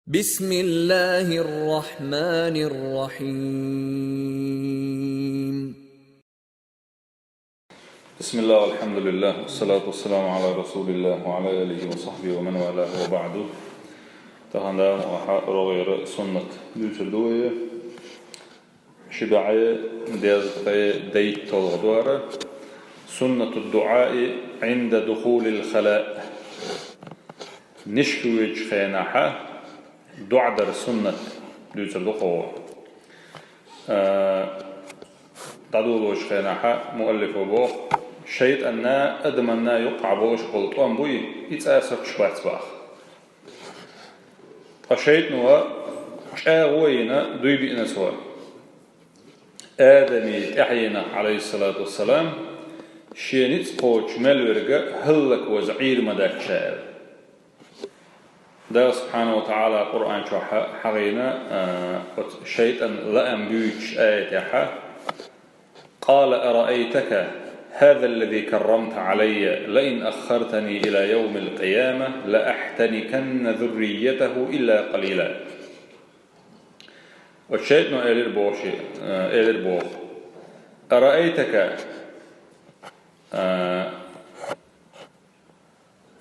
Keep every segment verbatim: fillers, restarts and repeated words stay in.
بسم الله الرحمن الرحيم. بسم الله والحمد لله والصلاة والسلام على رسول الله وعلى آله وصحبه ومن والاه وبعد. Тахана даим ахьа рогӀера суннат дуьйцур ду вай. Ши бӀаьи дезткъеи дейтта толгӀа ду хӀара. سنة الدعاء عند دخول الخلاء. Нишка воьдучу хенахьа доӀа дар суннат дуьйцур ду кхо. А, дӀадолочу хенахьа муаллифо боху, шайтӀанна, адаманна юккъахь болуш болу тӀом буй, и цӀа соцуш бац баха. Ткъа шайтӀано чӀагӀо а йина, дуй биъна цо. Адаман тӀаьхьенах, Ӏалайхиссалату вассалам, шен ницкъ кхочуш мел верг хӀаллакваза Ӏийр ма дац ша аьлла. Дала субхьанаху ва тагӀала Къуръан чохь хьа-, хьахийна, а, оцу шайтӀан лаам буьйцуш аятехьа: قال أرأيتك هذا الذي كرمت علي لئن أخرتني إلى يوم القيامة لأحتنكن ذريته إلا قليلا. Оцу шайтӀано элира боху ши-, а, элира боху: أرأيتك, а,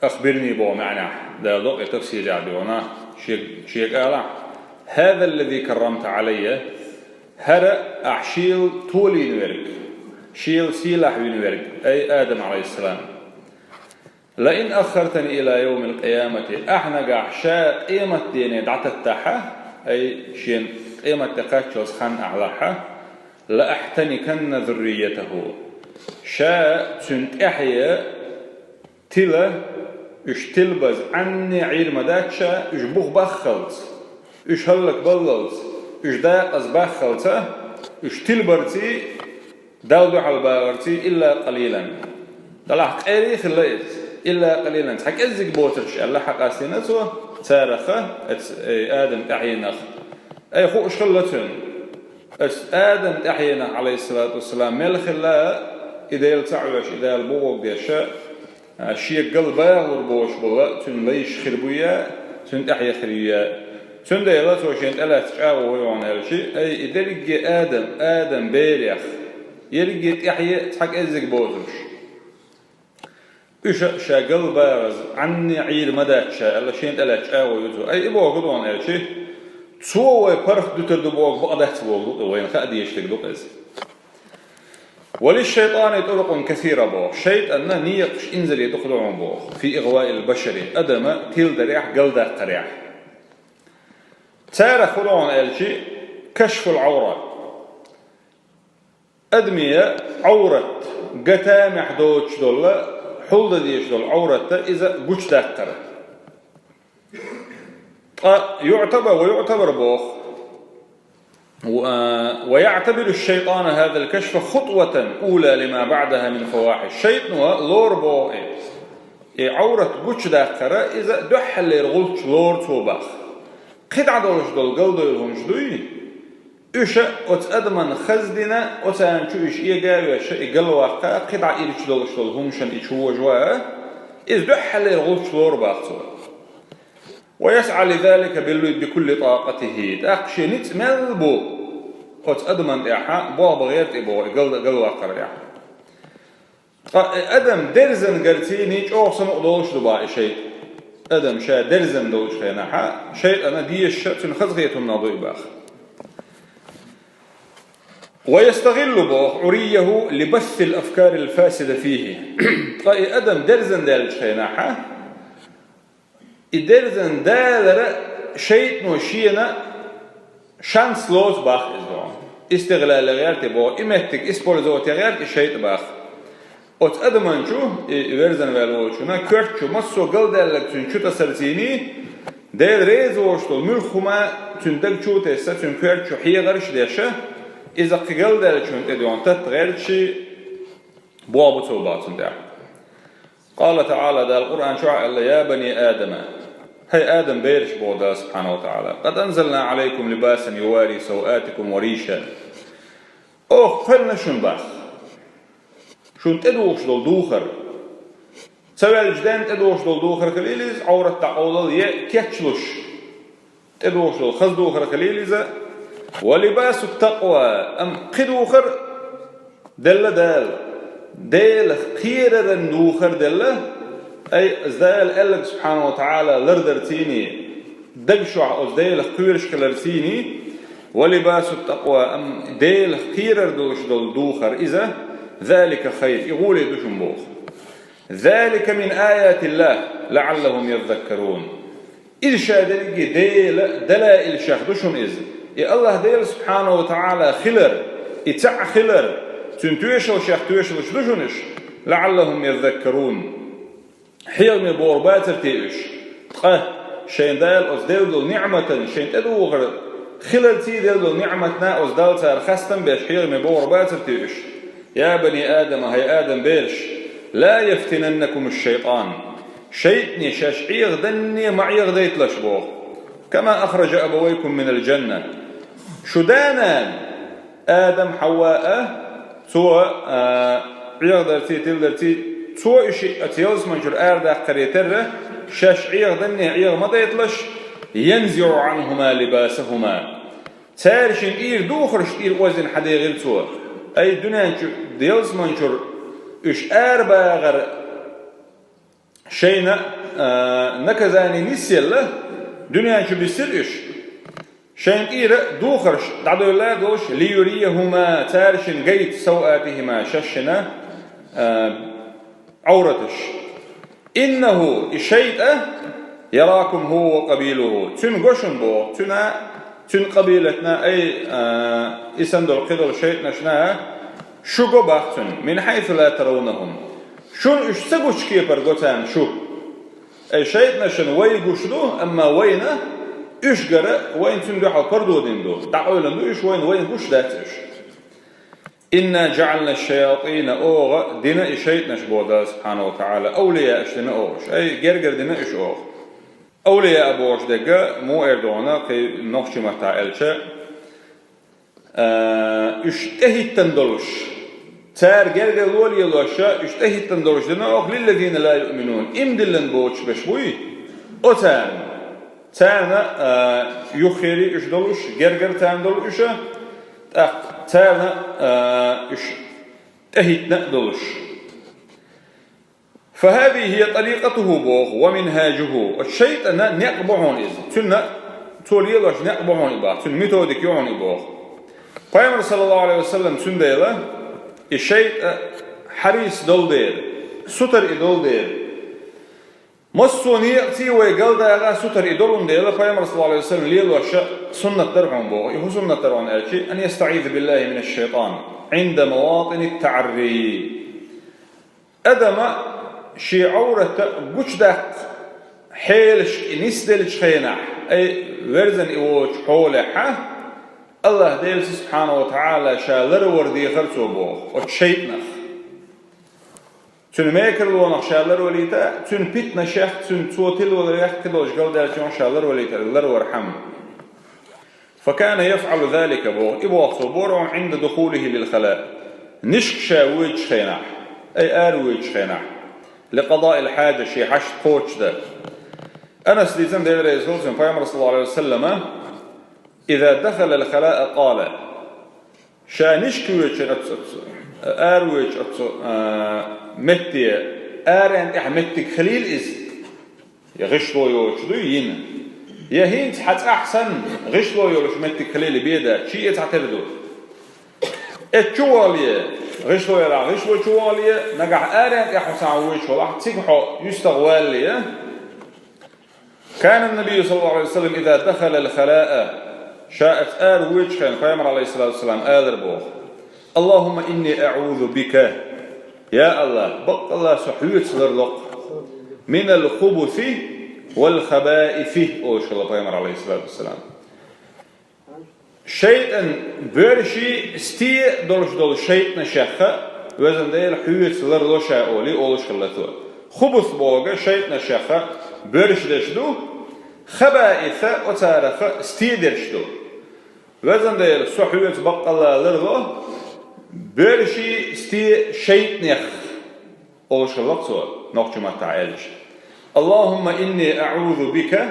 أخبرني боху маьӀнехь, Дала докъе тафсирехь дуьйна, шега, шега алахь: هذا الذي كرمت علي, хӀара ахь шел толийна верг, шел сийлахь вина верг, ай Адам, Ӏалайхиссалам. لئن أخرتني إلى يوم القيامة, ахь нагахь ша къематдене дӀататтахьа, ай шен къематде кхаччалц хан ахь лахьа, لأحتنكن ذريته, ша цуьнан тӀаьхье тила, уьш тилбаза Ӏанне Ӏийр ма дац ша, уьш бух баххалц, уьш хӀаллакбаллалц, уьш дакъаза баххалца, уьш тилбарций, Далла дуьхьал багӀарций, إلا قليلا. Далахь къера хилла иза, إلا قليلا, цхьа кӀеззиг боцурш аьлла, хьакъастийна цо цараха, эц-, эй, Адам тӀаьхьенах. Ай, хууш хилла цуьнан. Ас Адам тӀаьхьенах, Ӏалайхиссалату вассалам, мел хилла, и Дела ца Ӏоьшу, и Дала бохург деш, а, шега галбагӀалур боцуш болу цуьнан лайш хир буй, цуьнан тӀаьхье хир юй. Цундела цо шен тӀелаьцна чӀагӀо хӀун йогӀу аьлчи, ай, и дерриге Адам, Адам берех, ерриге тӀаьхье цхьа кӀеззиг боцурш. Уьш ша галбагӀаза Ӏанне Ӏийр ма дац ша аьлла, шен тӀелаьцна чӀагӀо ю цо. Ай, и бохург хӀун ду аьлчи, цо вай паргӀат дуьтур ду бохург бакъ дац бохург ду, вайна хаа дезаш дерг ду иза. وللشيطان طرق كثيرة боху. ШайтӀанна некъаш инзаре дукха ду хьуна боху. في إغواء البشر, адама тиладарехь, галдаккхарехь. Царах хӀун ду хьуна аьлчи, كشف العورة. Адаман Ӏоврат гатамехь доцуш долу, хьулдан дезаш долу Ӏовратта иза гучудаккхар. Ткъа يعتبر, ويعتبر боху. و-, ويعتبر الشيطان هذا الكشف خطوة أولى لما بعدها من فواحش. ШайтӀано лору боху и. И Ӏоврат гучудаккхар, иза дуьххьарлера гӀулч лору цо баха. КхидӀа долуш долу галдойла хӀумаш дуй? Уьш оцу адаман хаздина, оцарна чу уьш эга а веш, и галваккха, кхидӀа ирча долуш долу хӀумашна и чу вожаван, иза дуьххьарлера гӀулч лору баха цо. ويسعى لذلك بكل طاقته. ТӀаккха шен ницкъ мел бу оцу адаман тӀехь, болх бан гӀерта и боху, и гал-, галваккхарехь. Ткъа и адам дерзан гарций, чӀогӀа самукъа долуш ду баха и шайтӀа. Адам ша дерзан долчу хенахьа, шайтӀана дезаш, цуьнан хазахетамна дуй баха. ويستغل боху عريه لبث الأفكار الفاسدة فيه. Ткъа и адам дерзан даьллачу хенахьа, и дерзан далара шайтӀано шена шанс лоцу баха иза доху. ИстигӀлал гӀерта боху, и меттиг использовать гӀерта и шайтӀа баха. Оцу адаман чу, и верзан ваьлла волчунна, коьрта чу массо а галдаьлларг цуьнан чу тасарцийний, Дела реза волуш долу муьлхха хӀума цуьнан даг чу а тесса, цуьнан коьрта чу хьегӀарш а деша, иза кхин галдаьллачунна тӀе дуьхьал татта гӀерташ, болх бу цо баха цунна тӀехь. قال تعالى, Дала Къуръан чохь аьлла: يا بني آدم, хӀай Адам бераш, боху Дала субхьанаху ва тагӀала, قد أنزلنا عليكم لباسا يواري سوآتكم وريشا. Оха кхоьллина шуна баха. Шуна тӀедухуш долу духар. Ца ваьллачу ден тӀедухуш долу духар хилийла иза, Ӏоврат дӀакъовлал е кечлуш. тӀедухуш долу хаза духар хилийла иза. Ва либасу ттакъва, амма кхин духар делла Дала. Делах кхераран духар делла, ай, Дала аьлларг субхьанаху ва таӀала лардарций, дагчохь оцу Делах кхоьруш хиларций, ва либасу ттакъва, амма Делах кхерар долуш долу духар иза, залика хайр, и гӀоле ду шуна боху. Залика мин аятиллахӀ, лаӀаллахӀум яззаккарун. Иза ша дерриге Делан далаил шех ду шуна иза. И АллахӀ Дела субхьанаху ва таӀала хилар, и цхьаъ хилар, цуьнан тоьшалла шех тоьшаллаш ду шуна уьш, лаӀаллахӀум яззаккарун. Хьехаме богӀур бацара те уьш? Ткъа шайн Дала оцу делла долу ниӀматан, шайн тӀедухар хиларций делла долу ниӀматна оцу Далла цара хастам беш хьехаме богӀур бацара те уьш? Я бани Адама, хӀай Адам бераш, ла яфтинаннакуму шшайтӀан. ШайтӀане шаьш Ӏехаданне ма Ӏехадайталаш боху. Кама ахража абавайкум минал жанна. Шу да-нана Адам, Хьавва а, цо, а, Ӏехадарций, тиладарций, цо и шиъ оцу ялсаманчуьра арадаккхаре терра, шаьш Ӏехаданне Ӏеха ма дайталаш, янзиӀу Ӏанхума либасахума. Цара шина тӀера духарш тӀера озйина хьадехира цо. Ай, дуьнен чу, ялсаманчуьра уьш арабахар шайна, а, наказание нисъелла, дуьнен чу бисира уьш. Шайн тӀера духарш дӀадевлла долуш, лиюрияхума, цара шина гайта, савъатихима, шаьш шина, а, Ӏовраташ. ИннахӀу, и шайтӀа, яракум хӀува ва къабилухӀу. Цуьнан го шуна боху, цуьнан, цуьнан къабилатна, ай, а, и санна долу кхидолу шайтӀанашна шу го боху цуьнан, мин хьайсу ла таравнахӀум. Шуна уьш ца гучу кепара го царна шу. Ай, шайтӀанашна вай гуш ду, амма вайна уьш гара, вайна цуьнан дуьхьал пардо дина ду. ДӀакъевлина ду уьш вайна, вайна гуш дац уьш. Инна жаӀална шшаятӀина, оха дина и шайтӀанаш боху Дала субхьанаху ва таӀала, авлияаш дина оха уьш. Ай, гергара дина уьш оха. Авлияъ бохуш дерг муха эр ду хьуна, кхин нохчийн маттахь аьлча, а, уьш тӀехӀиттина долуш, цара гергарло лелош, уьш тӀехӀиттина долуш дина оха, лиллазина ла юъминун, иман диллина боцуш берш буй, оцарна. Царна, а, юххери уьш долуш, гергара царна долу уьш, тӀаккха царна, а, уьш тӀехӀиттина а долуш. ФахӀазихӀи хӀия тарикъатухӀу боху, ва минхӀажухӀу. Оцу шайтӀана некъ бу хьуна иза. Цуьнан, цо лелош некъ бу хьуна и боху. Цуьнан методика ю хьуна и боху. Пайхамар, саллаллаху Ӏалайхи ва саллам, цундела, и шайтӀа хьарис долу дела, сутара и долу дела. Массо а некъаций вай галдагӀа сутара и долун дела, Пайхамар, саллаллаху Ӏалайхи ва саллам, лелош суннат дара хьуна боху. И хӀун суннат дара хьуна аьлча, ан ястаӀиза биллахӀи мина шшайтӀан, Ӏинда маватӀини ттаӀарри. Адама шен Ӏоврата гучудаккха хьелаш и нисделлачу хенахь, ай, верзина и воцучу хьолехь, АллахӀ Делаца субхьанаху ва таӀала ша ларвар дехар цо боху, оцу шайтӀанах. Цуьнан мекарлонах ша ларвалийта, цуьнан питанашех, цуьнан цо тилваларех, кхидолчу галдаьллачух ша ларвалийта, ларвархьама. Факана яфӀалу залика боху, и боху цо бора Ӏинда духулихӀи лил халаъ. Нишка ша воьдучу хенахь, ай, ара воьдучу хенахь, ликъадаил хьаджа, шен хьашт кхочушдан. Анас дийцина, Дела реза хуьлда цунна, Пайхамар, саллаллаху Ӏалайхи ва саллама, иза дахалал халаъа къала. Ша нишка воьдучу оцу, оцу, ара воьдучу оцу, а, метте, аренна тӀехь меттиг хилийла иза. Я гӀишло йоцуш дуй йина. Я хӀинца хьан цӀахь санна гӀишло йолуш меттиг хилийла беда, чи а цхьатера ду. Эццу чу вале, гӀишло ярахь гӀишло чу вале, нагахь аренна тӀехь хьо схьа воьдуш валахь, цига хьо юьстагӀ валле, Кана ннабийю, саллаллаху Ӏалайхи ва саллам, иза дахалал халаъа, ша оцу ара воьдучу хенахь, Пайхамар, Ӏалайхиссалату вассалам, алар боху: «Аллахумма инни аӀузу бика, я АллахӀ, баккъалла со хьоьца ларло-кх, минал хубуси вал хабаиси», олуш хилла Пайхамар, Ӏалайхиссалату вассалам. ШайтӀан боьрший, сте долуш долу шайтӀанашех, везан Дела, хьоьца ларло ша олий, олуш хилла цо. Хубус боху шайтӀанашех боьршдерш ду, хабаис оцарах сте дерш ду. Везан Дела, со хьоьца баккъалла ларло боьрший, сте шайтӀанех. Олуш хилла цо, нохчийн маттахь аьлча: «Аллахумма инни аӀузу бика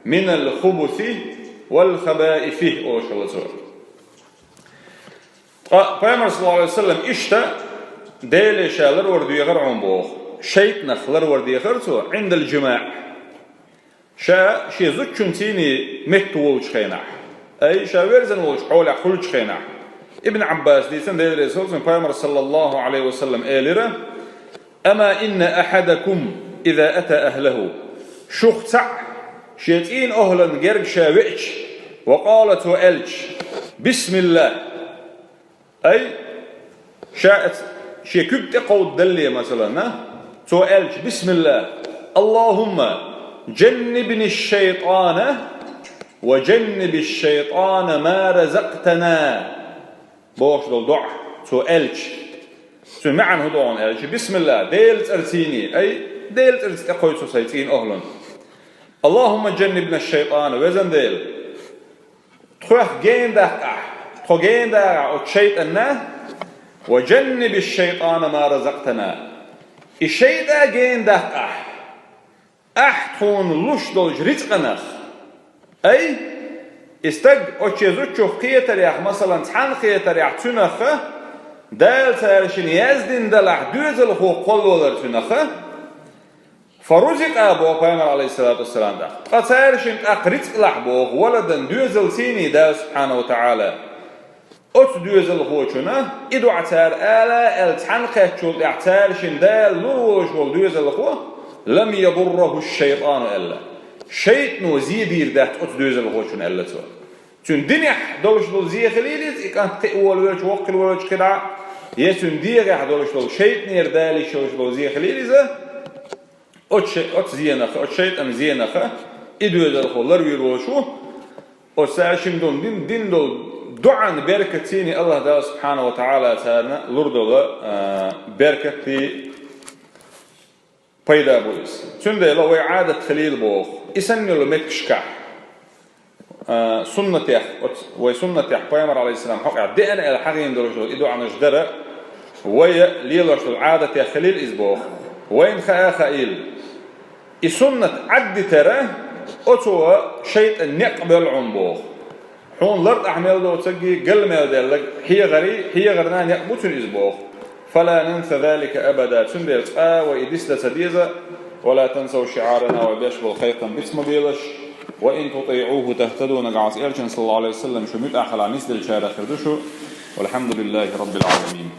минал хубуси والخبائث олуш хилла цо. Ткъа Пайхамар, саллаллаху Ӏалайхи ва саллам, иштта Деле ша ларвар дехар хьуна боху, шайтӀанах ларвар дехар цо, عند الجماع, ша шен зудчуьнца метта волчу хенахь, ай, ша верзина волчу хьолехь хуьлучу хенахь. Ибн Ӏаббас дийцина, Дела реза хуьлда цунна, Пайхамар, саллаллаху Ӏалайхи ва саллам, элира: «أما إن أحدكم إذا أتى أهله». Шух цхьаъ шен цӀийнан охӀлан герга ша веача, وقال, цо аьлча: «بسم الله». Ай, ша, шен куьг тӀе кховдадале, масалан, а? Цо аьлча: «بسم الله. اللهم جنبني الشيطان وجنب الشيطان ما رزقتنا», бохуш долу доӀа цо аьлча. Цуьнан маьӀна хӀун ду аьлча: «Бисмилла, Делан цӀарца йиний, ай, Делан цӀарца тӀекхой цо сайн цӀийнан охӀлан. اللهم جنبنا الشيطان, везан Дела, тхох гена даккха ахь, тхо гена дагӀахь оцу шайтӀанна, وجنب الشيطان ما رزقتنا. И шайтӀа гена даккха ахь, ахь тхуна луш долчу рицкъанах». Ай, и стаг оцу шен зудчух кхетарехь, масалан, цхьаьна кхетарехь, цуьнах а, Дала цара шина яздина далахь, доьзалхо кхоллалар цуьнах а, فرزق, боху Пайхамар, Ӏалайхиссалату вассалам, тӀаккха. Ткъа цара шина тӀаккха рицкъ лахь, боху, ولدا, доьзалца йиний Дала, субхьанаху ва таӀала. Оцу доьзалхочунна и доӀа цара ала аьлла цхьаьна кхеттачул тӀаьхьа, цара шина Дала лур волуш волу доьзалхо, لم يضره الشيطان аьлла. ШайтӀано зе дийр дац оцу доьзалхочунна, аьлла цо. Цуьнан динехь долуш долу зе хилийла иза, и кӀант кхиа волавелча, воккха хила волавелча, кхидӀа, я цуьнан дегӀехь долуш долу шайтӀанера далийш йолуш долу зе хилийла иза, оцу шай-, оцу зенах, оцу шайтӀан зенах и доьзалхо ларвийр волуш ву. Оцу цара шина долу дин, дин долу доӀан беркатций Аллаха Дала, субхьанаху ва таӀала, царна лур долу, а, беркатций пайда бу иза. Цундела вай Ӏадат хилийла боху, и санна йолу меттигашкахь, а, суннатех, оц-, вай суннатех Пайхамар, Ӏалайхиссалам, хьокъехь деана аьлла хьахийна долуш долу и доӀанаш дара, вай лелош долу Ӏадатех хилийла иза боху. Вайна хаа хаийла, и суннат Ӏаддитара, оцо шайтӀан некъ боьлла хьуна боху. Хьуна лартӀахь мел доцург, гал мел даьлларг хьехарий, хьехарна некъ бу цуьнан иза боху. فلا ننسى ذلك أبدا, цундела цкъа а вай и дицдан ца деза. ولا تنسوا شعارنا, вай беш болу кхайкхам биц ма белаш. وإن تطيعوه تهتدوا, нагахь Ӏалайхи, элчан, саллаллаху Ӏалайхи ва саллам, шу муьтӀахь хилахь нисделчарах хир ду шу. والحمد لله رب العالمين.